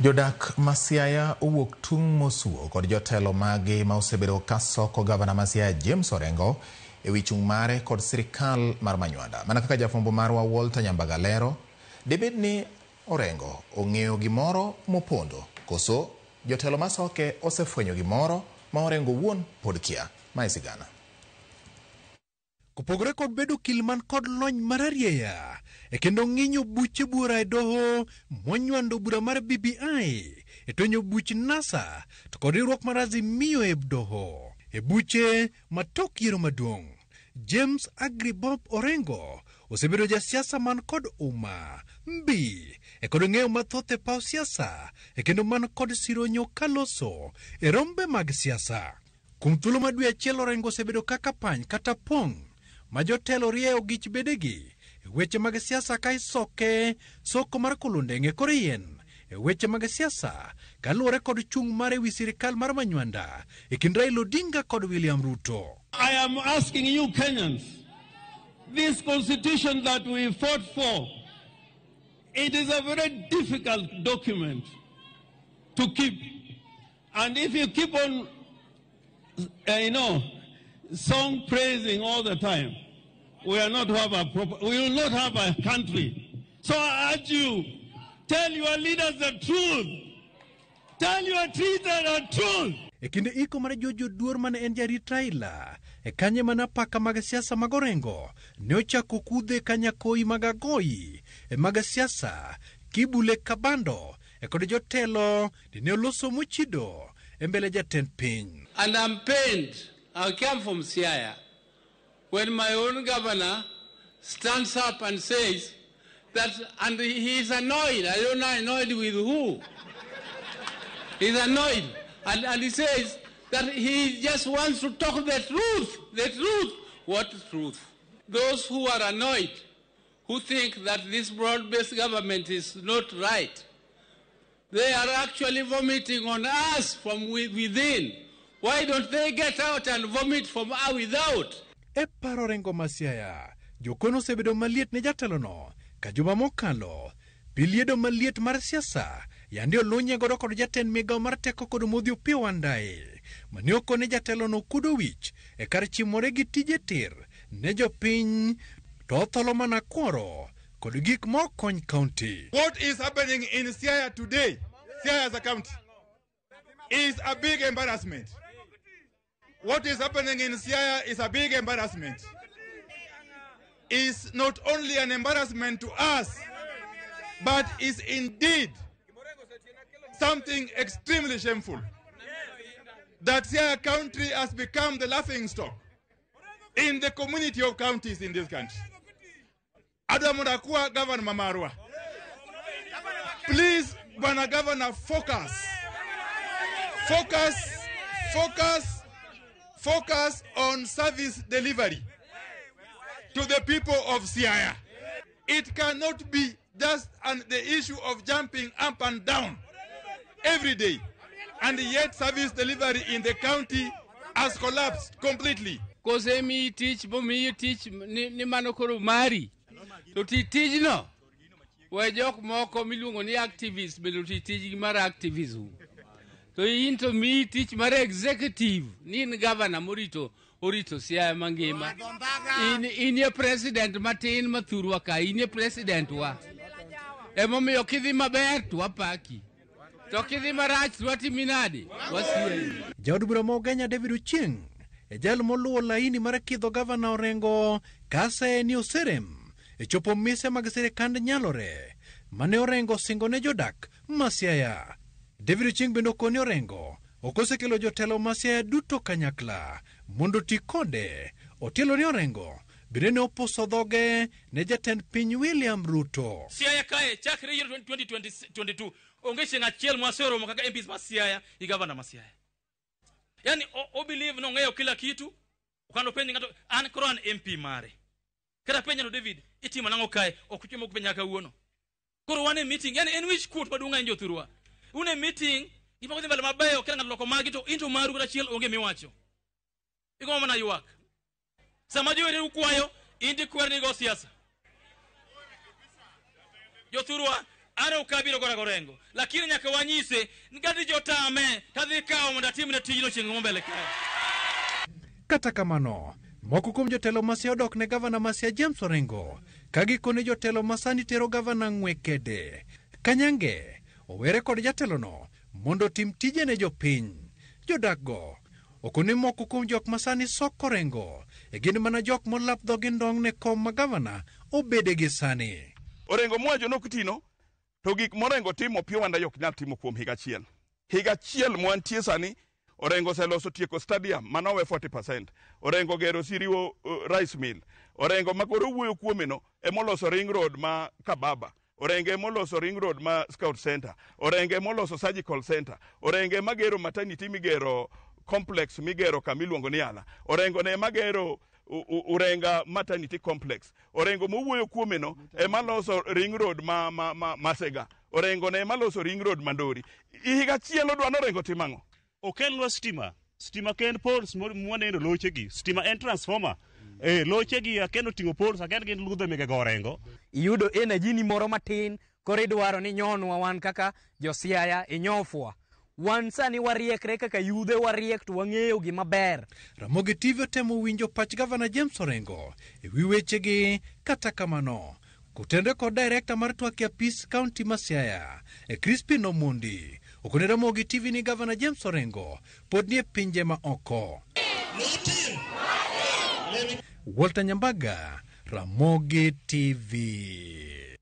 Jodak ma Siaya owuok tung' mosuo kod jotelo magi ma osebedo ka soko gavana ma Siaya James Orengo ewi chung' mare kod sirikal mar Manywanda. Mana kaka jafwambo marwa Walter Nyambaga lero, dibed ni Orengo ong'eyo gimoro mopondo koso jotelo masoke osefwenyo gimoro ma Orengo wuon pod kia. Mae sigana. Kopogore kod bedo okil man kod lony mararieya e kendo ng'inyo buche buora e doho monywando bura mar BBI e tonyo buch NASA to kod riwruok mar Azimio e doho e buche ma tok yiero maduong'. James Agri Bob Orengo osebedo jasiasa man kod uma mbi e kod ng'eyo mathoth e paw siasa e kendo man kod sironyo kaloso e rombe mag siasa. Kuom thuolo ma dwe achiel Orengo osebedo kaka pany kata pong' ma jotelo rieyo gich bedegi e weche mag siasa ka isoke soko mar kulundeng' e kor yien e weche mag siasa kaluwore kod chung' mare wi sirikal mar Manywanda e kind Raila Odinga kod William Ruto. I am asking you Kenyans, this constitution that we fought for, it is a very difficult document to keep. And if you keep on, song praising all the time, we are not have a proper, we will not have a country. So I urge you, tell your leaders the truth. Tell your leaders the truth. E kinde iko mar George Oduor mane en jarit Raila e kanye mana apaka mag siasa mag Orengo ne ochako kudhe kanyakoi mag agoi e mag siasa kibule kabando e kod jotelo ne oloso mochido e mbele jatend piny. And I'm pained. I came from Siaya. When my own governor stands up and says that, and he is annoyed. I don't know annoyed with who. He's annoyed. And he says that he just wants to talk the truth. The truth. What truth? Those who are annoyed, who think that this broad-based government is not right, they are actually vomiting on us from within. Why don't they get out and vomit from without? E paro Orengo ma Siaya, jokono osebedo maliet ne jatelono ka juma mokalo pi liedo maliet mar siasa yande olunye godo kod jatend migawo mar teko kod modhi Opiyo Wandayi mane okone jatelono kudo wich e kar chimore gi tije tir ne jopiny to otholo mana kworo kod gik ma okony county. What is happening in Siaya today, Siaya as a county, is a big embarrassment. What is happening in Siaya is a big embarrassment. Is not only an embarrassment to us, but is indeed something extremely shameful. That Siaya County has become the laughing stock in the community of counties in this country. Adwa mondo akwa Governor Mamarwa. Please, Bwana Governor, focus. Focus, focus, focus on service delivery to the people of Siaya. It cannot be just the issue of jumping up and down every day, and yet service delivery in the county has collapsed completely. Kose mi tich, bo mi tich ni mano koro mari. To ti tijno, we jok moko miluongo ni activist bende oti tijgi mar activism. To in to mi tich mar executive, ni in governor morito orito Siaya mangima. In ye president matin mathurwa ka, in ye president wa. Emomiyo kidhi maber to wapaki. To kidhi marach to watimi nade? Wasieri. Jaod bura ma Ugenya David Ochieng' e jal moluwo laini mar kidho gavana Orengo kase ni oserem e chopo mise mag sirikand nyalore mane Orengo osingo ne jodak ma Siaya. David Ochieng' bende okoni Orengo ok osekelo jotelo ma Siaya duto kanyakla mondo oti kode. Otielo ni Orengo bende ne opuso dhoge ne jatend piny William Ruto. Siaya kae chakre yiero 2022 onge chieng' achiel mwaseromo kaka MPs ma Siaya gi gavana ma Siaya. Yani o believe no ng'eyo kila kitu. Okano penj ng'ato an koro an MP mare. Kata penj no David itimo nang'o kae ok uchimo penj nyaka kawuono. Koro wan e meeting, yani en wich kuot maduong' ahinya jothurwa. Un e meeting, gik moko dhi mbele mabeyo, kila ng'ato loko magi to in to maru kata achiel onge miwacho. Igombo mana ywak. Sama jowete ukwayo, in tikwer ni go siasa. Jothurwa, An ok abiro gora gorengo, lakini nyaka wanyise ni kadhi jotame tadhi kawo mondo atimne tijno chieng' mo mbele kae. Kata kamano, moko kuom jotelo ma Siaya odok ne gavana ma Siaya James Orengo ka gikone jotelo ma sani tero gavana ng'we kede. Kanyange owere kod jatelono mondo otim tije ne jopiny. Jodak go okone moko kuom jok ma sani soko Orengo e gin mana jok molap dhogi ndong' ne kom ma gavana obede gi sani. Orengo mwacho nok tino to gik morengo timo Opiyo Wandayi ok nyal timo kuom higa achiel. Higa achiel mwantie sani Orengo oseloso tieko stadium manowe 40%. Orengo gero Siriwo rice mill. Orengo ma koro wuoyo kuome no emoloso ring road ma Kababa. Orengo emoloso ring road ma Scout Center. Orengo emoloso surgical center. Orengo ema gero maternity migero complex migero kamiluongo ni Yala. Orengo ne ema gero Urenga maternity complex. Orengo mowuoyo kuome no ema loso ring road ma Masega. Orengo ne ema loso ring road Mandori. Higa achiel odwa norengo timo ang'o? Okelnwa stima. Stima ken poles mwaneno lochegi. Stima en transformer. Lochegi aken oting'o poles, aken gin ludhe mege go Orengo. Iyudo energy ni moro matin, koro idwaro ni nyonwa wan kaka josiaya inyofwa. Wan sani wariekre kaka yudhe wariek to wang'eyo gima ber. Ramogi TV otemo winjo pach gavana James Orengo e wi wechegi kata kamano kotenre kod director mar twak e apis kaunti ma Siaya e Crispin Omondi okone Ramogi TV ni gavana James Orengo pod nie pinje ma oko. Walter Nyambaga, Ramogi TV.